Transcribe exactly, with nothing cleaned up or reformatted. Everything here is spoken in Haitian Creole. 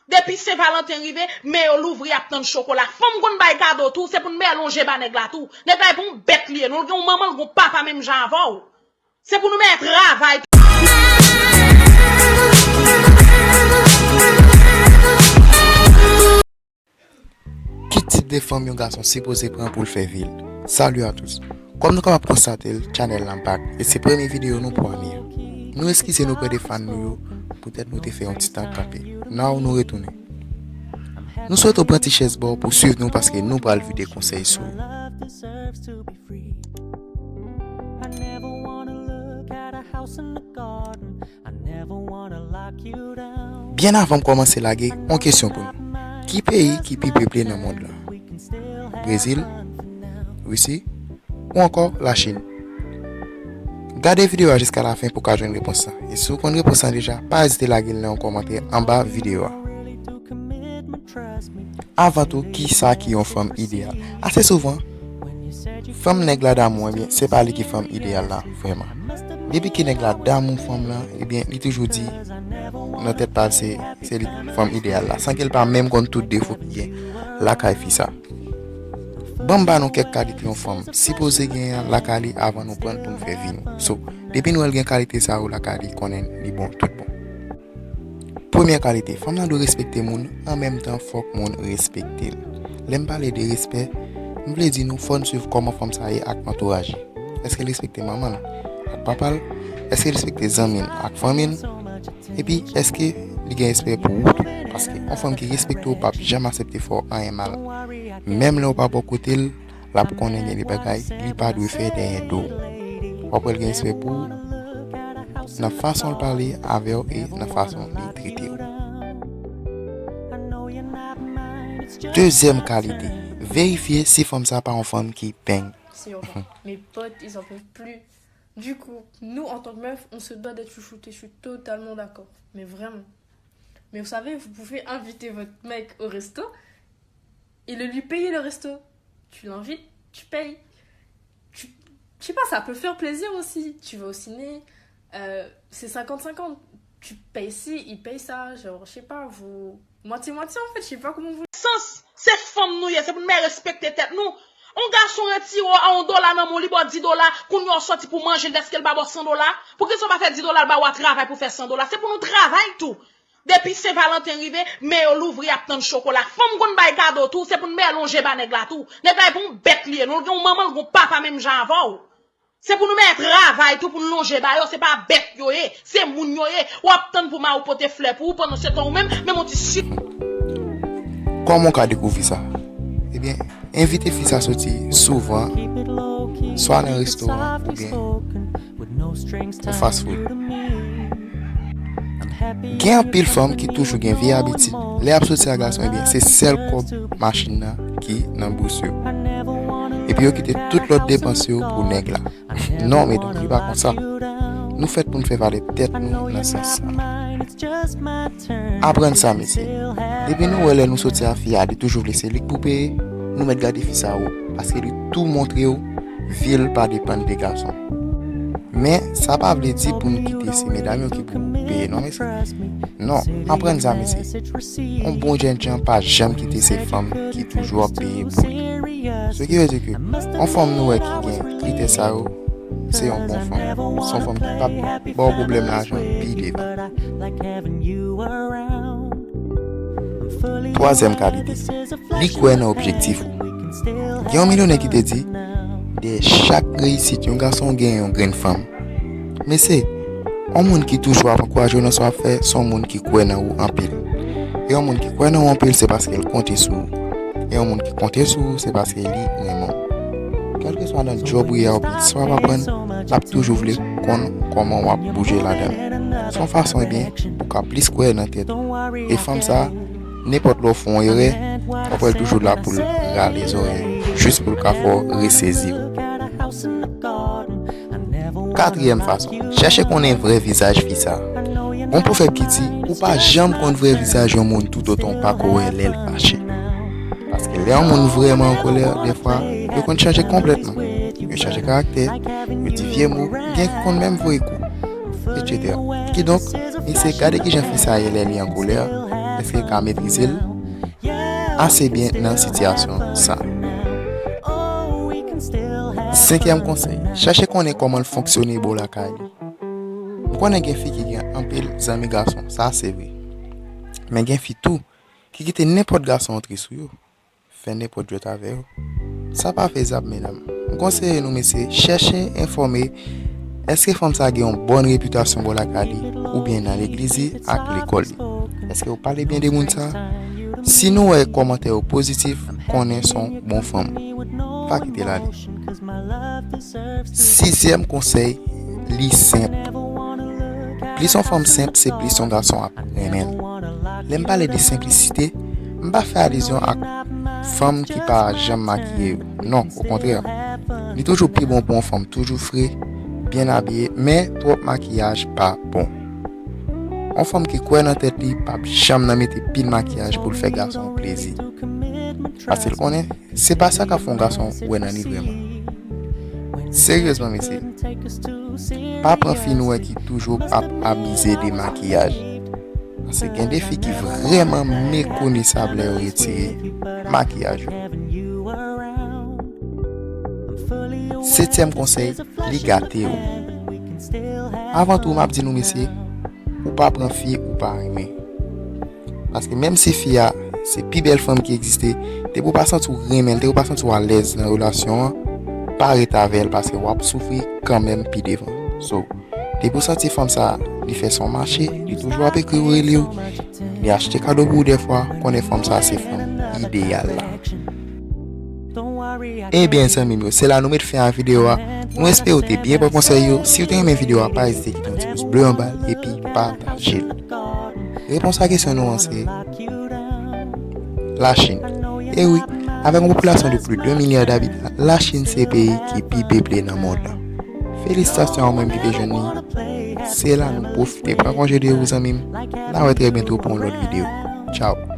Depi Sen Valanten rive, men yo louvri ap tann chokola. Fanm konn bay kado tou, se pou n mè lonje ba nèg la tou. Nèg la e pa yon bèt li ye, non, l gen yon manman, l gen yon papa menm jan avè w. Se pou nou mè travay. Ki tip de fanm yon gason sipoze pran pou l fè vi l? Salut à tous. Kòm nou kapab konstate l, channel lan back, e se premye videyo nou pou ane an. Nou eskize nou prè de fan nou yo, poutèt nou te fè yon ti tan kanpe. Now nou retounen. Nou swete w pran ti chèz ba w pou swiv nou paske nou pral vide konsèy sou ou. Byen avan m kòmanse lage, yon kesyon pou nou. Ki peyi ki pi peple nan mond lan? Brezil, Risi, ou ankò Lachin? Gade videyo a jiska lafen pou w ka jwenn repons lan. E si w konn repons lan deja, pa ezite lage l nan yon kòmantè anba videyo a. Avan tou, kisa ki yon fanm ideyal? Ase souvan, fanm nèg la damou, ebyen, se pa li ki fanm ideyal la, vrèman. Depi ke nèg la damou fanm lan, ebyen, li toujou di nan tèt pa l se, se li fanm ideyal la, san ke l pa menm konn tout defo ki gen lakay fi sa. Ban m ba nou kèk kalite yon fanm sipoze genyen lakay li avan nou pran l pou n fè vi nou. So, depi n wè l gen kalite sa yo lakay li, konnen li bon, tout bon. Premyè kalite, fanm nan dwe respekte moun, an menm tan fòk moun respekte l. Lè m pale de respè, m vle di nou fò n swiv kòman fanm sa ye ak antouraj li. Èske l respekte manman l ak papa l? Èske l respekte zanmi l ak fanmi l? Epi, èske li gen respè pou ou tou? Paske yon fanm ki respekte w p ap janm aksepte fè w anyen mal. Menm lè w pa bò kote l, l ap konnen gen de bagay li pa dwe fè dèyè do w. W ap wè l gen respè pou ou nan fason l pale avè w e nan fason li trete w. Dezyèm kalite, verifye si fanm sa pa yon fanm ki peng. C'est urgent. Mes potes, ils en peuvent plus. Du coup, nous, en tant que meufs, on se doit d'être chouchoutés. Je suis totalement d'accord. Mais vraiment. Mais vous savez, vous pouvez inviter votre mec au resto et le lui payer le resto. Tu l'invites, tu payes. Tu, je sais pas, ça peut faire plaisir aussi. Tu vas au ciné, euh, c'est cinquante cinquante. Tu payes ci, il paye ça. Genre, je sais pas, vous. Moitié-moitié, en fait, je sais pas comment vous. Sans, se fanm nou ye, se pou nou respekte tèt nou. Yon gason retire w a yon dola nan men w, li ba w dis dola, kounye a w sòti pou manje l, dèske l pa ba w san dola. Poukisa w pa fè dis dola l ba w a travay pou fè san dola? Se pou nou travay tou. Depi Sen Valanten rive, men yo louvri ap tann chokola. Fanm konn bay kado tou, se pou n mè lonje ba nèg la tou. Nèg la e pa yon bèt li ye, non, l gen yon manman, l gen yon papa menm jan avè w. Se pou nou mè travay tou pou n lonje ba yo, se pa bèt yo ye, se moun yo ye. W ap tann pou mari w pote flè pou ou, pandan se tan ou menm, menm yon ti sik. Kòman w ka dekouvri sa? Ebyen, envite fi sa soti souvan, swa nan restoran oubyen yon fast food. Gen anpil fanm ki toujou gen vye abitid, lè y ap soti ak gason, ebyen, se sèl kòb machin nan ki nan bous yo. Epi yo kite tout lòt depans yo pou nèg la. Non, medam, li pa konsa. Nou fèt pou n fè valè tèt nou nan sans sa. Aprann sa, mesye. Depi nou wè lè nou soti a fi a, li toujou vle se li k pou peye, nou mèt gade fi sa wo, paske li tou montre w vi l pa depann de gason. Men, sa pa vle di pou n kite se medam yo ki pou peye, non, mesye. Non, aprann sa, mesye. Yon bon jènjan pa janm kite se fanm ki toujou ap peye pou li. Se ki vle di ke yon fanm nou wè ki gen kritè sa yo, se yon bon fanm. Se yon fanm ki p ap ba w pwoblèm lajan pi devan. Twazyèm kalite, li kwè nan objektif ou. Gen yon milyonè ki te di, dèyè chak reyisit yon gason gen yon grenn fanm. Mesye, yon moun ki toujou ap ankouraje w nan sa w ap fè, se yon moun ki kwè nan ou anpil. E yon moun ki kwè nan ou anpil, se paske l konte sou ou. E yon moun ki konte sou ou, se paske li renmen w. Kèlkeswa nan djòb ou ye a oubyen sa w ap aprann, l ap toujou vle konn kòman w ap bouje ladan l. Se yon fason, ebyen, pou w ka plis kwè nan tèt ou. E fanm sa a, nenpòt lè w fè yon erè, w ap wè l toujou la pou l rale zòrèy ou, jis pou l ka fè w resezi w. Katriyèm fason, chèche konnen vrè vizaj fi sa a. Gon pwovèb ki di, ou pa janm konn vrè vizaj yon moun toutotan w pa ko wè lè l fache. Paske lè yon moun vrèman an kolè, dèfwa, yo konn chanje konplètman. Yo chanje karaktè, yo di vye mo, gen ki konn menm voye kou, etsetera. Kidonk, eseye gade kijan fi sa a ye lè li an kolè, Èske l ka metrize l ase byen nan sitiyasyon sa? Senkyèm konsèy, chèche konnen kòman l fonksyone bò lakay li. M konnen gen fi ki gen anpil zanmi gason, sa se vre. Men gen fi tou ki kite nenpòt gason antre sou yo, fè nenpòt jwèt avè yo. Sa pa fezab, medam. M konseye nou, mesye, chèche enfòme, èske fanm sa gen yon bòn repitasyon bò lakay li, oubyen nan legliz li ak lekòl li? Èske yo pale byen de moun sa? Si nou wè kòmantè yo pozitif, konnen se yon bon fanm. Pa kite l ale. Sizyèm konsèy, li senp. Plis yon fanm senp, se plis yon gason ap renmen l. Lè m pale de senplisite, m pa fè alizyon ak fanm ki pa janm makiye yo. Non, okontrè. Li toujou pi bon pou yon fanm toujou fre, byen abiye, men twòp makiyaj pa bon. Yon fanm ki kwè nan tèt li p ap janm nan mete pil makiyaj pou l fè gason plezi. Paske l konnen se pa sa k ap fè yon gason wè nan li vrèman. Seryezman, mesye, pa pran fi nou wè ki toujou ap abize de makiyaj. Paske gen de fi ki vrèman mekonesab lè yo retire makiyaj yo. Setyèm konsèy, li gate w. Avan tou, m ap di nou, mesye, ou pa pran fi ou pa renmen. Paske menm si fi a se pi bèl fanm ki egziste, depi w pa santi w renmen l, depi w pa santi w alèz nan relasyon an, pa ret avè l paske w ap soufri kanmenm pi devan. So, depi w santi fanm sa, li fè son mache, li toujou ap ekri w, rele w, li achte kado pou ou dèfwa, konnen fanm sa se fanm ideyal la. Ebyen, zanmi m yo, se la nou met fen a videyo a. Nou espere w te byen pran konsèy yo. Si w te renmen videyo a, pa ezite kite yon ti pous ble anba l epi pataje l. Repons a kesyon nou an se Lachin. E wi, avèk yon popilasyon de plis de milya dabitan, Lachin se peyi ki pi peple nan mond lan. Felisitasyon a ou menm ki te jwenn li. Se la nou pwofite pran konje de ou, zanmi m. N a wè trè byento pou yon lòt videyo. Tchaw.